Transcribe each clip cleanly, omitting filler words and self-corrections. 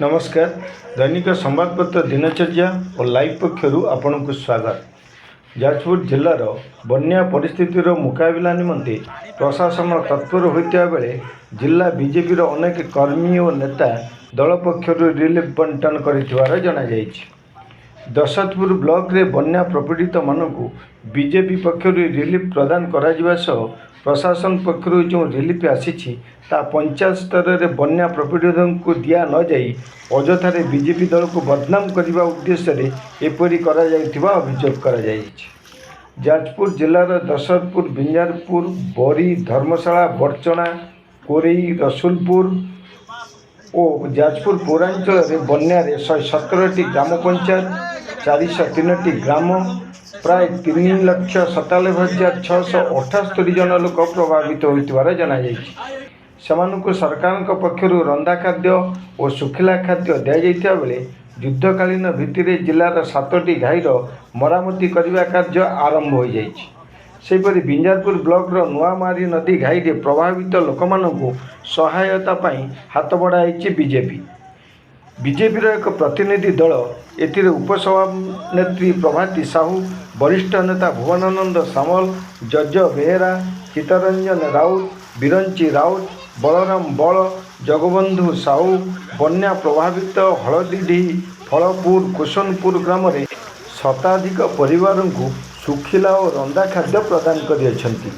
ନମସ୍କାର। ଦୈନିକ ସମ୍ବାଦପତ୍ର ଦିନଚର୍ଯ୍ୟା ଓ ଲାଇଭ୍ ପକ୍ଷରୁ ଆପଣଙ୍କୁ ସ୍ୱାଗତ। ଯାଜପୁର ଜିଲ୍ଲାର ବନ୍ୟା ପରିସ୍ଥିତିର ମୁକାବିଲା ନିମନ୍ତେ ପ୍ରଶାସନ ତତ୍ପର ହୋଇଥିବା ବେଳେ ଜିଲ୍ଲା ବିଜେପିର ଅନେକ କର୍ମୀ ଓ ନେତା ଦଳ ପକ୍ଷରୁ ରିଲିଫ୍ ବଣ୍ଟନ କରିଥିବାର ଜଣାଯାଇଛି। ଦଶରଥପୁର ବ୍ଲକରେ ବନ୍ୟା ପ୍ରପୀଡ଼ିତମାନଙ୍କୁ ବିଜେପି ପକ୍ଷରୁ ରିଲିଫ୍ ପ୍ରଦାନ କରାଯିବା ସହ ପ୍ରଶାସନ ପକ୍ଷରୁ ଯେଉଁ ରିଲିଫ୍ ଆସିଛି, ତାହା ପଞ୍ଚାୟତ ସ୍ତରରେ ବନ୍ୟା ପ୍ରପୀଡ଼ିତଙ୍କୁ ଦିଆ ନଯାଇ ଅଯଥାରେ ବିଜେପି ଦଳକୁ ବଦନାମ କରିବା ଉଦ୍ଦେଶ୍ୟରେ ଏପରି କରାଯାଉଥିବା ଅଭିଯୋଗ କରାଯାଇଛି। ଯାଜପୁର ଜିଲ୍ଲାର ଦଶରଥପୁର, ବିଞ୍ଝାରପୁର, ବରୀ, ଧର୍ମଶାଳା, ବଡ଼ଚଣା, କୋରେଇ, ରସୁଲପୁର ଓ ଯାଜପୁର ପୌରାଞ୍ଚଳରେ ବନ୍ୟାରେ 117ଟି ଗ୍ରାମ ପଞ୍ଚାୟତ, 403ଟି ଗ୍ରାମ, ପ୍ରାୟ 3,97,678 ଜଣ ଲୋକ ପ୍ରଭାବିତ ହୋଇଥିବାର ଜଣାଯାଇଛି। ସେମାନଙ୍କୁ ସରକାରଙ୍କ ପକ୍ଷରୁ ରନ୍ଧା ଖାଦ୍ୟ ଓ ଶୁଖିଲା ଖାଦ୍ୟ ଦିଆଯାଇଥିବା ବେଳେ ଯୁଦ୍ଧକାଳୀନ ଭିତ୍ତିରେ ଜିଲ୍ଲାର ସାତଟି ଘାଇର ମରାମତି କରିବା କାର୍ଯ୍ୟ ଆରମ୍ଭ ହୋଇଯାଇଛି। ସେହିପରି ବିଞ୍ଝାରପୁର ବ୍ଲକର ନୂଆମାରି ନଦୀ ଘାଇରେ ପ୍ରଭାବିତ ଲୋକମାନଙ୍କୁ ସହାୟତା ପାଇଁ ହାତ ବଢ଼ାଇଛି ବିଜେପି। ବିଜେପିର ଏକ ପ୍ରତିନିଧି ଦଳ, ଏଥିରେ ଉପସଭାନେତ୍ରୀ ପ୍ରଭାତୀ ସାହୁ, ବରିଷ୍ଠ ନେତା ଭୁବନାନନ୍ଦ ସାମଲ, ଜଜ ବେହେରା, ଚିତ୍ତରଞ୍ଜନ ରାଉତ, ବିରଞ୍ଚି ରାଉତ, ବଳରାମ ବଳ, ଜଗବନ୍ଧୁ ସାହୁ ବନ୍ୟା ପ୍ରଭାବିତ ହଳଦୀଡିହି, ଫଳପୁର, କୁସନପୁର ଗ୍ରାମରେ ଶତାଧିକ ପରିବାରଙ୍କୁ ଶୁଖିଲା ଓ ରନ୍ଧା ଖାଦ୍ୟ ପ୍ରଦାନ କରିଅଛନ୍ତି।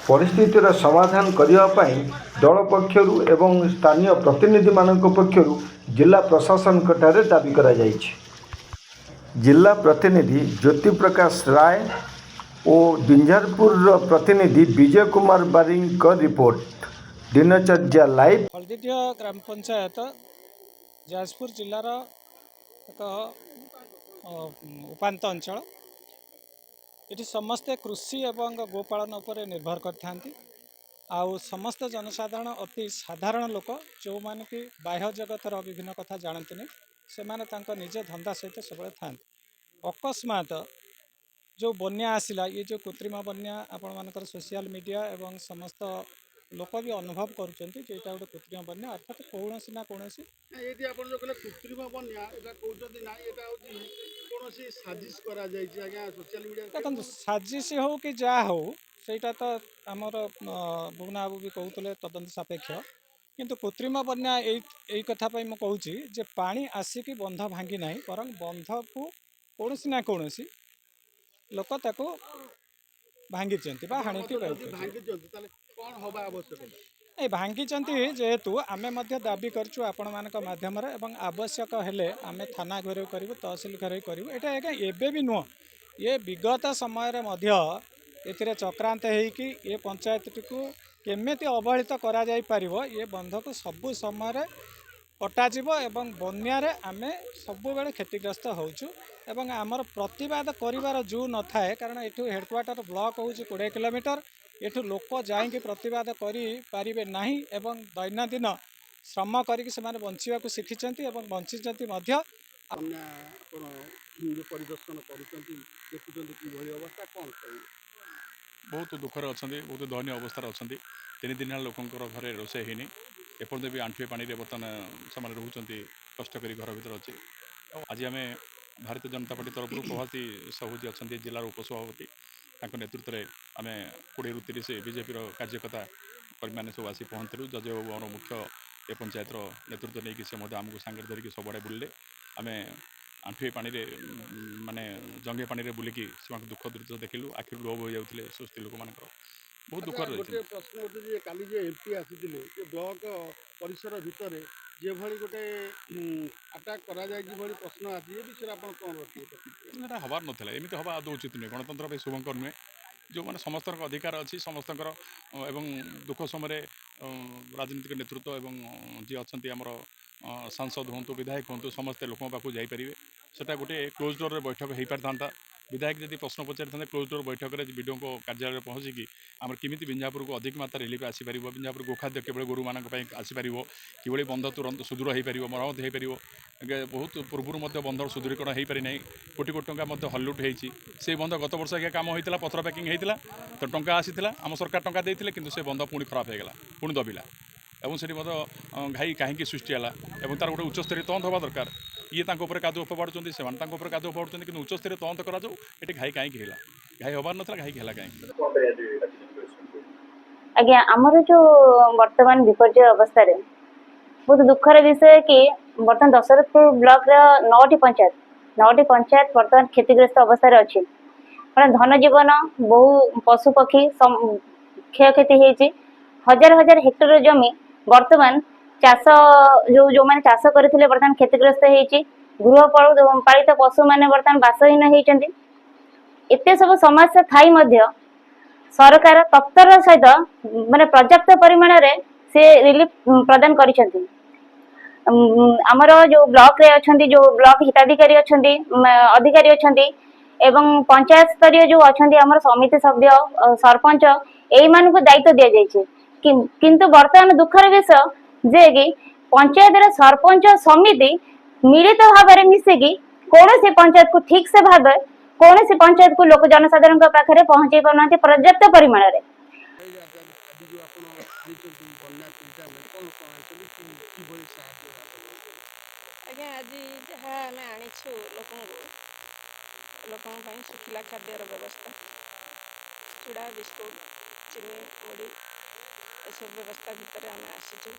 ପରିସ୍ଥିତିର ସମାଧାନ କରିବା ପାଇଁ ଦଳ ପକ୍ଷରୁ ଏବଂ ସ୍ଥାନୀୟ ପ୍ରତିନିଧିମାନଙ୍କ ପକ୍ଷରୁ ଜିଲ୍ଲା ପ୍ରଶାସନଙ୍କଠାରେ ଦାବି କରାଯାଇଛି। ଜିଲ୍ଲା ପ୍ରତିନିଧି ଜ୍ୟୋତିପ୍ରକାଶ ରାୟ ଓ ବିଞ୍ଝାରପୁରର ପ୍ରତିନିଧି ବିଜୟ କୁମାର ବାରିକଙ୍କ ରିପୋର୍ଟ, ଦିନଚର୍ଯ୍ୟା ଲାଇଭ୍। ହଳଦୀଡିହ ଗ୍ରାମ ପଞ୍ଚାୟତ ଯାଜପୁର ଜିଲ୍ଲାର ଏକ ଉପାନ୍ତ ଅଞ୍ଚଳ। ଏଠି ସମସ୍ତେ କୃଷି ଏବଂ ଗୋପାଳନ ଉପରେ ନିର୍ଭର କରିଥାନ୍ତି। ଆଉ ସମସ୍ତ ଜନସାଧାରଣ ଅତି ସାଧାରଣ ଲୋକ, ଯେଉଁମାନେ କି ବାହ୍ୟ ଜଗତର ବିଭିନ୍ନ କଥା ଜାଣନ୍ତିନି। ସେମାନେ ତାଙ୍କ ନିଜ ଧନ୍ଦା ସହିତ ସବୁବେଳେ ଥାଆନ୍ତି। ଅକସ୍ମାତ ଯେଉଁ ବନ୍ୟା ଆସିଲା, ଇଏ ଯେଉଁ କୃତ୍ରିମ ବନ୍ୟା, ଆପଣମାନଙ୍କର ସୋସିଆଲ ମିଡ଼ିଆ ଏବଂ ସମସ୍ତ ଲୋକ ବି ଅନୁଭବ କରୁଛନ୍ତି ଯେ ଏଇଟା ଗୋଟେ କୃତ୍ରିମ ବନ୍ୟା, ଅର୍ଥାତ୍ କୌଣସି ନା କୌଣସି ଏଇଠି ଆପଣ ଯୋଉ କହିଲେ କୃତ୍ରିମ ବନ୍ୟା, ଏଇଟା କହୁଛନ୍ତି ନାଇଁ, ଏଇଟା ହଉଛି କୌଣସି ସାଜିଶ କରାଯାଇଛି ଆଜ୍ଞା ସୋସିଆଲ ମିଡ଼ିଆ? ଦେଖନ୍ତୁ, ସାଜିଶ ହଉ କି ଯାହା ହଉ, ସେଇଟା ତ ଆମର ଭୁବନା ବାବୁ ବି କହୁଥିଲେ ତଦନ୍ତ ସାପେକ୍ଷ। କିନ୍ତୁ କୃତ୍ରିମ ବନ୍ୟା ଏଇ କଥା ପାଇଁ ମୁଁ କହୁଛି ଯେ ପାଣି ଆସିକି ବନ୍ଧ ଭାଙ୍ଗି ନାହିଁ, ବରଂ ବନ୍ଧକୁ କୌଣସି ନା କୌଣସି ଲୋକ ତାକୁ ଭାଙ୍ଗିଛନ୍ତି ବା ହାଣିକି ଯଦି କରିଛନ୍ତି। ଭାଙ୍ଗିଛନ୍ତି, ତାହେଲେ କଣ ହବା ଆବଶ୍ୟକ? ଏ ଭାଙ୍ଗିଛନ୍ତି ଯେହେତୁ, ଆମେ ମଧ୍ୟ ଦାବି କରିଛୁ ଆପଣମାନଙ୍କ ମାଧ୍ୟମରେ ଏବଂ ଆବଶ୍ୟକ ହେଲେ ଆମେ ଥାନା ଘେରାଉ କରିବୁ, ତହସିଲ ଘେରାଉ କରିବୁ। ଏଇଟା ଆଜ୍ଞା ଏବେ ବି ନୁହଁ, ଇଏ ବିଗତ ସମୟରେ ମଧ୍ୟ ଏଥିରେ ଚକ୍ରାନ୍ତ ହେଇକି ଏ ପଞ୍ଚାୟତଟିକୁ କେମିତି ଅବହେଳିତ କରାଯାଇପାରିବ, ଏ ବନ୍ଧକୁ ସବୁ ସମୟରେ କଟାଯିବ ଏବଂ ବନ୍ୟାରେ ଆମେ ସବୁବେଳେ କ୍ଷତିଗ୍ରସ୍ତ ହେଉଛୁ ଏବଂ ଆମର ପ୍ରତିବାଦ କରିବାର ଜୁ ନଥାଏ। କାରଣ ଏଠୁ ହେଡ଼କ୍ୱାର୍ଟର ବ୍ଲକ ହେଉଛି 20 କିଲୋମିଟର। ଏଠୁ ଲୋକ ଯାଇକି ପ୍ରତିବାଦ କରିପାରିବେ ନାହିଁ ଏବଂ ଦୈନନ୍ଦିନ ଶ୍ରମ କରିକି ସେମାନେ ବଞ୍ଚିବାକୁ ଶିଖିଛନ୍ତି ଏବଂ ବଞ୍ଚିଛନ୍ତି ମଧ୍ୟ। ବନ୍ୟା ଆପଣ ଯୋଉ ପରିଦର୍ଶନ କରୁଛନ୍ତି, ଦେଖୁଛନ୍ତି କିଭଳି ଅବସ୍ଥା, କଣ କହିବେ? ବହୁତ ଦୁଃଖରେ ଅଛନ୍ତି, ବହୁତ ଦୟନୀୟ ଅବସ୍ଥାରେ ଅଛନ୍ତି। 3 ଦିନ ହେଲା ଲୋକଙ୍କର ଘରେ ରୋଷେଇ ହେଇନି। ଏପର୍ଯ୍ୟନ୍ତ ବି ଆଣ୍ଠୁଏ ପାଣିରେ ବର୍ତ୍ତମାନ ସେମାନେ ରହୁଛନ୍ତି, କଷ୍ଟ କରି ଘର ଭିତରେ ଅଛି। ଆଜି ଆମେ ଭାରତୀୟ ଜନତା ପାର୍ଟି ତରଫରୁ ପ୍ରଭାତୀ ସାହୁ ଯିଏ ଅଛନ୍ତି ଜିଲ୍ଲାର ଉପସଭାପତି, ତାଙ୍କ ନେତୃତ୍ୱରେ ଆମେ 20ରୁ 30 ବିଜେପିର କାର୍ଯ୍ୟକର୍ତ୍ତା କର୍ମୀମାନେ ସବୁ ଆସି ପହଞ୍ଚିଲୁ। ଜଜେ ବାବୁ ଆମର ମୁଖ୍ୟ ଏ ପଞ୍ଚାୟତର ନେତୃତ୍ୱ ନେଇକି ସେ ମଧ୍ୟ ଆମକୁ ସାଙ୍ଗରେ ଧରିକି ସବୁଆଡ଼େ ବୁଲିଲେ। ଆମେ ଆଣ୍ଠୁଏ ପାଣିରେ ମାନେ ଜଙ୍ଘେ ପାଣିରେ ବୁଲିକି ସେମାନଙ୍କ ଦୁଃଖ ଦୁର୍ଦଶା ଦେଖିଲୁ। ଆଖିରୁ ଲୁହ ବୋହି ଯାଉଥିଲେ ସବୁ ସ୍ତ୍ରୀ ଲୋକମାନଙ୍କର, ବହୁତ ଦୁଃଖରେ ଆଚ୍ଛା, ଗୋଟେ ରହିଛନ୍ତି। ପ୍ରଶ୍ନ ଉଠୁଛି ଯେ କାଲି ଯେ ଏମପି ଆସିଥିଲେ, ଯେ ବ୍ଲକ ପରିସର ଭିତରେ ଯେଭଳି ଗୋଟେ ଆଟାକ୍ କରାଯାଇଛି ଭଳି ପ୍ରଶ୍ନ ଆସିଛି, ଏ ବିଷୟରେ ଆପଣ କଣ ରଖିବେ ପ୍ରତିକ୍ରିୟା? ଏଇଟା ହେବାର ନଥିଲା। ଏମିତି ହେବା ଆଦୌ ଉଚିତ ନୁହେଁ, ଗଣତନ୍ତ୍ର ପାଇଁ ଶୁଭଙ୍କର ନୁହେଁ। ଯେଉଁମାନେ ସମସ୍ତଙ୍କ ଅଧିକାର ଅଛି ସମସ୍ତଙ୍କର ଏବଂ ଦୁଃଖ ସମୟରେ ରାଜନୀତିକ ନେତୃତ୍ୱ ଏବଂ ଯିଏ ଅଛନ୍ତି ଆମର ସାଂସଦ ହୁଅନ୍ତୁ, ବିଧାୟକ ହୁଅନ୍ତୁ, ସମସ୍ତେ ଲୋକଙ୍କ ପାଖକୁ ଯାଇପାରିବେ। ସେଟା ଗୋଟେ କ୍ଲୋଜ୍ ଡୋର୍ରେ ବୈଠକ ହେଇପାରିଥାନ୍ତା। ବିଧାୟକ ଯଦି ପ୍ରଶ୍ନ ପଚାରିଥାନ୍ତେ କ୍ଲୋଜ୍ ଡୋର୍ ବୈଠକରେ, ବିଡ଼ିଓଙ୍କ କାର୍ଯ୍ୟାଳୟରେ ପହଞ୍ଚିକି ଆମର କେମିତି ବିଞ୍ଝାରପୁରକୁ ଅଧିକ ମାତ୍ରାରେ ରିଲିଫ୍ ଆସିପାରିବ, ବିଞ୍ଝାରପୁର ଗୋଖାଦ୍ୟ କିଭଳି ଗୋରୁମାନଙ୍କ ପାଇଁ ଆସିପାରିବ, କିଭଳି ବନ୍ଧ ତୁରନ୍ତ ସୁଦୃଢ଼ ହେଇପାରିବ, ମରାମତି ହେଇପାରିବ। ବହୁତ ପୂର୍ବରୁ ମଧ୍ୟ ବନ୍ଧର ସୁଦୃଢ଼ୀକରଣ ହେଇପାରି ନାହିଁ। କୋଟି କୋଟି ଟଙ୍କା ମଧ୍ୟ ହରିଲୁଟ୍ ହେଇଛି। ସେଇ ବନ୍ଧ ଗତ ବର୍ଷ ଆଜ୍ଞା କାମ ହେଇଥିଲା, ପଥର ପ୍ୟାକିଂ ହେଇଥିଲା, ତ ଟଙ୍କା ଆସିଥିଲା, ଆମ ସରକାର ଟଙ୍କା ଦେଇଥିଲେ। କିନ୍ତୁ ସେ ବନ୍ଧ ପୁଣି ଖରାପ ହେଇଗଲା, ପୁଣି ଦବିଲା। ଏବଂ ସେଠି ମଧ୍ୟ ଘାଇ କାହିଁକି ସୃଷ୍ଟି ହେଲା ଏବଂ ତାର ଗୋଟେ ଉଚ୍ଚସ୍ତରୀୟ ତଦନ୍ତ ହେବା ଦରକାର। ଇଏ ତାଙ୍କ ଉପରେ କାଦୁଅ ଫୋପାଡ଼ୁଛନ୍ତି, ସେମାନେ ତାଙ୍କ ଉପରେ କାଦୁଅ ଫୋପାଡ଼ୁଛନ୍ତି, କିନ୍ତୁ ଉଚ୍ଚସ୍ତରୀୟ ତଦନ୍ତ କରାଯାଉ। ଏଠି ଘାଇ କାହିଁକି ହେଲା? ଘାଇ ହେବାର ନଥିଲା, ଘାଇକି ହେଲା କାହିଁକି? ଆଜ୍ଞା, ଆମର ଯୋଉ ବର୍ତ୍ତମାନ ବିପର୍ଯ୍ୟୟ ଅବସ୍ଥାରେ ବହୁତ ଦୁଃଖର ବିଷୟ କି ବର୍ତ୍ତମାନ ଦଶରଥପୁର ବ୍ଲକର 9ଟି ପଞ୍ଚାୟତ ବର୍ତ୍ତମାନ କ୍ଷତିଗ୍ରସ୍ତ ଅବସ୍ଥାରେ ଅଛି। କାରଣ ଧନ ଜୀବନ, ବହୁ ପଶୁ ପକ୍ଷୀ କ୍ଷୟକ୍ଷତି ହେଇଛି। ହଜାର ହଜାର ହେକ୍ଟର ଜମି ବର୍ତ୍ତମାନ ଚାଷ ଯୋଉମାନେ ଚାଷ କରିଥିଲେ, ବର୍ତ୍ତମାନ କ୍ଷତିଗ୍ରସ୍ତ ହେଇଛି। ଗୃହ ପାଳିତ ପଶୁମାନେ ବର୍ତ୍ତମାନ ବାସହୀନ ହେଇଛନ୍ତି। ଏତେ ସବୁ ସମସ୍ୟା ଥାଇ ମଧ୍ୟ ସରକାର ତତ୍ପର ସହିତ ମାନେ ପର୍ଯ୍ୟାପ୍ତ ପରିମାଣରେ ସେ ରିଲିଫ ପ୍ରଦାନ କରିଛନ୍ତି। ଆମର ଯୋଉ ବ୍ଲକରେ ଅଛନ୍ତି, ଯୋଉ ବ୍ଲକ ହିତାଧିକାରୀ ଅଛନ୍ତି, ଅଧିକାରୀ ଅଛନ୍ତି ଏବଂ ପଞ୍ଚାୟତ ସ୍ତରୀୟ ଯୋଉ ଅଛନ୍ତି ଆମର ସମିତି ସଭ୍ୟ, ସରପଞ୍ଚ, ଏଇମାନଙ୍କୁ ଦାୟିତ୍ୱ ଦିଆଯାଇଛି। କିନ୍ତୁ ବର୍ତ୍ତମାନ ଦୁଃଖର ବିଷୟ ଯେ କି ପଞ୍ଚାୟତର ସରପଞ୍ଚ ସମିତି ମିଳିତ ଭାବରେ ମିଶିକି କୌଣସି ପଞ୍ଚାୟତକୁ ଠିକ ସେ ଭାବେ କୌଣସି ପଞ୍ଚାୟତକୁ ଲୋକ ଜନସାଧାରଣଙ୍କ ପାଖରେ ପହଞ୍ଚେଇ ପାରୁନାହାନ୍ତି ପର୍ଯ୍ୟାପ୍ତ ପରିମାଣରେ। ଏଇ ଆଜି ଆଜି ଯୋଉ ଆପଣ ଆଣିଛନ୍ତି ବନ୍ୟା ପୀଡ଼ିତାମାନେ, କ'ଣ କ'ଣ ଆଣିଛନ୍ତି, କିଭଳି ସାହାଯ୍ୟ ହାତ ବଢ଼ାଇଛନ୍ତି? ଆଜ୍ଞା, ଆଜି ଯାହା ଆମେ ଆଣିଛୁ ଲୋକଙ୍କ ପାଇଁ ଶୁଖିଲା ଖାଦ୍ୟର ବ୍ୟବସ୍ଥା, ଚୁଡ଼ା, ବିସ୍କୁଟ, ଚିନି, ମୁଢ଼ି, ଏସବୁ ବ୍ୟବସ୍ଥା ଭିତରେ ଆମେ ଆସିଛୁ।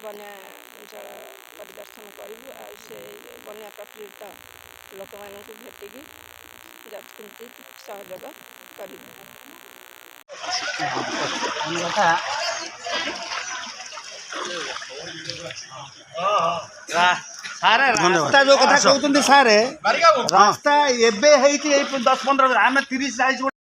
ବନ୍ୟା ଅଞ୍ଚଳ ପରିଦର୍ଶନ କରିବୁ ଆଉ ସେ ବନ୍ୟା ପ୍ରପୀଡ଼ିତ ଲୋକମାନଙ୍କୁ ଭେଟିକି ଯତ୍କିଞ୍ଚିତ ସହଯୋଗ କରିବୁ। କଥା। ସାର୍, ରାସ୍ତା ଯୋଉ କଥା କହୁଛନ୍ତି ସାର୍, ରାସ୍ତା ଏବେ ହେଇଛି ଏଇ 10-15 ଦିନ। ଆମେ 30-40